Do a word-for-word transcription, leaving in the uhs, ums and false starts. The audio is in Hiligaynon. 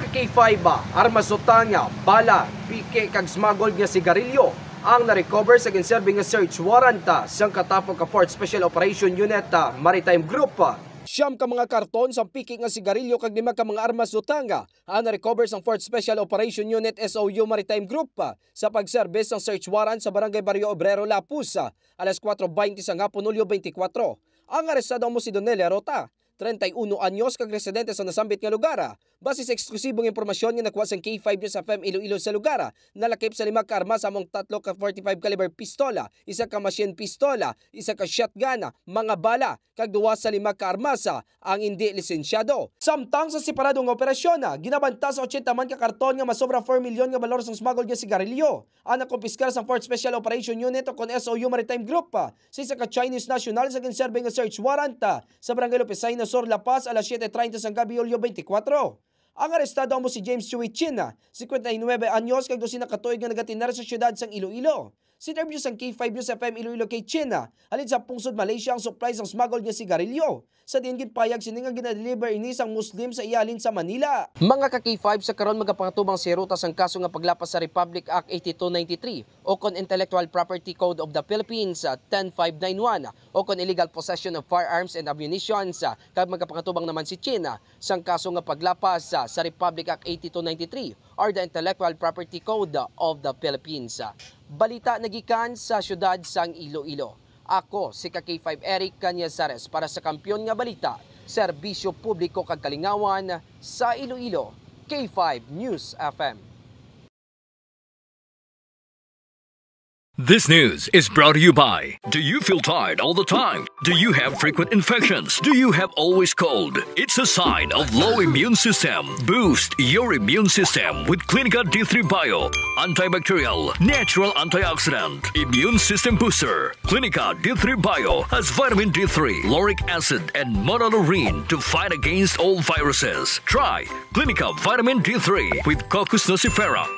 K five, ah, armas, utang, ah, bala, piki kag smuggled nga sigarilyo ang na-recover sa ginserbi nga search warrant, ah, sang katapo ka Fourth Special Operation Unit, ah, Maritime Group. Siyam ka mga karton sang piki nga sigarilyo kag lima ka mga armas, utang, ah, ang na-recover sang Fourth Special Operation Unit, S O U, Maritime Group, ah, sa pagserbis sang search warrant sa Barangay Barrio Obrero, Lapuz, ah, alas kuwatro bente sang hapon, Hulyo twenty-four. Ang arestado amo si Donel Rota, treinta y uno anyos, kag residente sa nasambit nga lugar, ah. Base sa eksklusibong impormasyon nga nakuha sang K five News F M Iloilo sa lugar, ah, nalakip sa lima ka armas, amo ang tatlo ka forty-five caliber pistola, isa ka machine pistola, isa ka shotgun, ah, mga bala, kag duha sa lima ka armas, ah, ang indi lisensyado. Samtang sa separado nga operasyon, ah, ginabanta sa ochenta man ka karton nga masobra four milyon nga balor sang smuggled nga sigarilyo ang nakumpiskar sang Fourth Special Operation Unit, o kon S O U, Maritime Group, ah, sa isa ka Chinese national sa ginserbi nga search warrant, ah, sa Barangay Lopesayna Sur, La Paz, alas siete treinta sang gabi, Hulyo twenty-four. Ang arestado amo si James Chewy Chin, ah, cincuenta y nueve anyos, kag dose na ka tuig nga nagatiner sa siyudad sang Iloilo. Sinerbyo sang K five News F M Iloilo kay Chin, ah, halin sa pungsod Malaysia ang supply sang smuggled nga sigarilyo, sa diin ginpahayag sini nga gina-deliver ini sang Muslim sa iya halin sa Manila. Mga ka K five, sa karon magapakatubang si Rota sang kaso nga paglapas sa Republic Act eighty-two ninety-three, o kon Intellectual Property Code of the Philippines, ah, ten five nine one, o kon illegal possession of firearms and ammunitions, ah, kag magapakatubang naman si Chin, ah, sang kaso nga paglapas, ah, sa Republic Act eighty-two ninety-three or the Intellectual Property Code of the Philippines. Balita nagikan sa siyudad sang Iloilo. Ako si ka K five Eric Cañazares para sa Kampiyon nga Balita, Serbisyo Publiko kag Kalingawan sa Iloilo, K five News F M. This news is brought to you by. Do you feel tired all the time? Do you have frequent infections? Do you have always cold? It's a sign of low immune system. Boost your immune system with Clinica D three Bio. Antibacterial, natural antioxidant, immune system booster. Clinica D three Bio has vitamin D three, lauric acid, and monolaurin to fight against all viruses. Try Clinica Vitamin D three with Cocos nucifera.